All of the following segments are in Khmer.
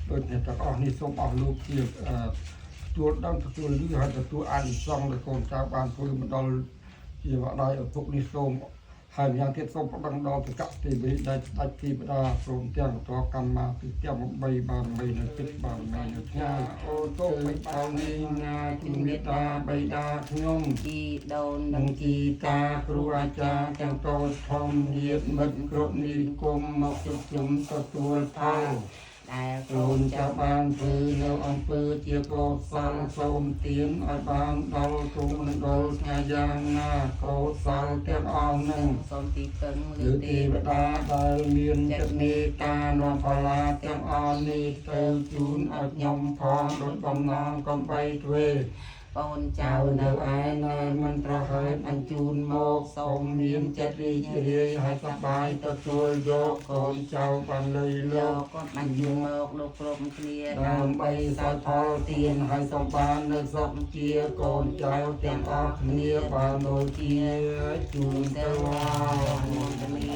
ដូចអ្នកទាំងអស់នេះសូមអស់លោកជាអឺទទួលដឹងទទួលឮហើយទទួលអានិសង្សដែលកូនចៅបានធ្វើមកដល់ជាម្ដាយឪពុកនេះសូមហើយម្យ៉ាងទៀតសូមប្តឹងដល់តកទេវីដែលស្ដេចទេវតាព្រមទាំងតកម្មមាពីទាំង8បារមីនៅចិត្តបារមីនៅឆ្ងាយអូសូមបីបោនេះណាជំមេត្តាបិតាខ្ញុំ ជីដូន និងជីតាគ្រូអាចារ្យទាំងតូចធំញាតិមិត្តគ្រប់និគមមកជួបជុំទទួលផល ដែល កូនចៅបានធ្វើនៅអំពើជាកុសលសូមទានឲ្យបានដល់គង់នឹងដល់ថ្ងៃយ៉ាងណាកុសលទាំងអស់នឹង សូមទីពឹង ឬទេវតាដែលមានចិត្តមេត្តានាំផល្លាទាំងអស់នេះទៅជូនឲ្យខ្ញុំផងដោយបំណងកំបីទ្វេ កូន ចៅ ចៅ នៅ នៅ ឯណាមិនប្រហែលបញ្ជូនមកសូមមានចិត្តរីករាយហើយសប្បាយទទួលយកកូនចៅបានលៃ លោ លោក កក៏បានជូនមកលោកគ្រប់គ្នា ដើម្បីសោយផលទានហើយសូមបាននៅសុខជាកូនចៅទាំងអស់គ្នាបានដូចជាជូនទៅវ មន្តនា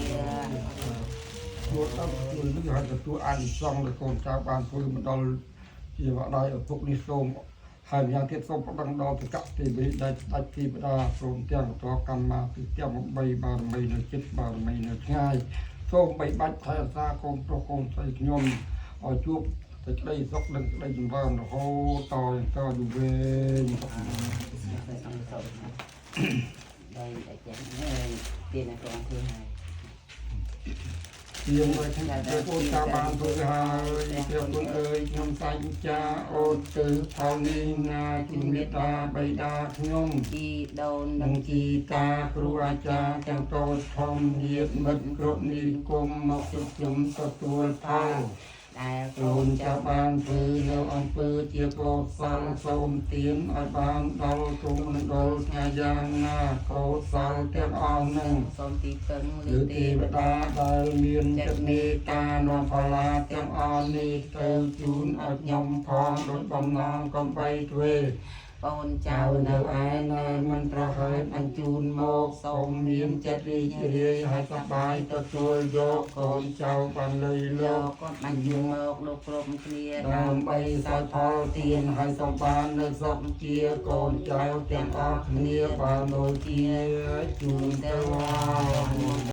ជួលដល់ជួលនេះហើយទទួលអានិសង្សដែលកូនចៅបានធ្វើមកដល់ជាម្ដាយឪពុកនេះសូមហើយម្យ៉ាងទៀតសូមប្តឹងដល់តកទេវីដែលស្ដេចទេវតាព្រមទាំងតកម្មមាពីទាំង8បារមីនៅចិត្តបារមីនៅឆ្ងាយសូមបីបាច់ថែរក្សាកូនប្រុសកូនស្រីខ្ញុំឲ្យជួបតែក្តីសុខនិងក្តីចម្រើនរហូតតទៅយូរវែង ទៅអង្គសូមដោយតែចេះទៀនកងធ្វើហើយ ជាងឲ្យខ្ញុំកូនចៅបានធ្វើហើយព្រះគុណអើយខ្ញុំសាញ់ចាអូនទៅផលនេះណាជំមេត្តាបិតាខ្ញុំ ជីដូន និងជីតាគ្រូអាចារ្យទាំងតូចធំញាតិមិត្តគ្រប់និគមមកជួបជុំទទួលផល ដែល កូនចៅបានធ្វើនៅអំពើជាកុសលសូមទានឲ្យបានដល់គង់នឹងដល់ថ្ងៃយ៉ាងណាកុសលទាំងអស់នឹង សូមទីពឹង ឬទេវតាដែលមានចិត្តមេត្តានាំផល្លាទាំងអស់នេះទៅជូនឲ្យខ្ញុំផងដោយបំណងកំបីទ្វេ កូនចៅ ចៅ នៅ នៅឯណាមិនប្រហែលបញ្ជូនមកសូមមានចិត្តរីករាយហើយសប្បាយទទួលយកកូនចៅបានលៃ លោ លោក កក៏បានជូនមកលោកគ្រប់គ្នា ដើម្បីសោយផលទានហើយសូមបាននៅសុខជាកូនចៅទាំងអស់គ្នាបានដូចជាជូនទៅវ មន្ត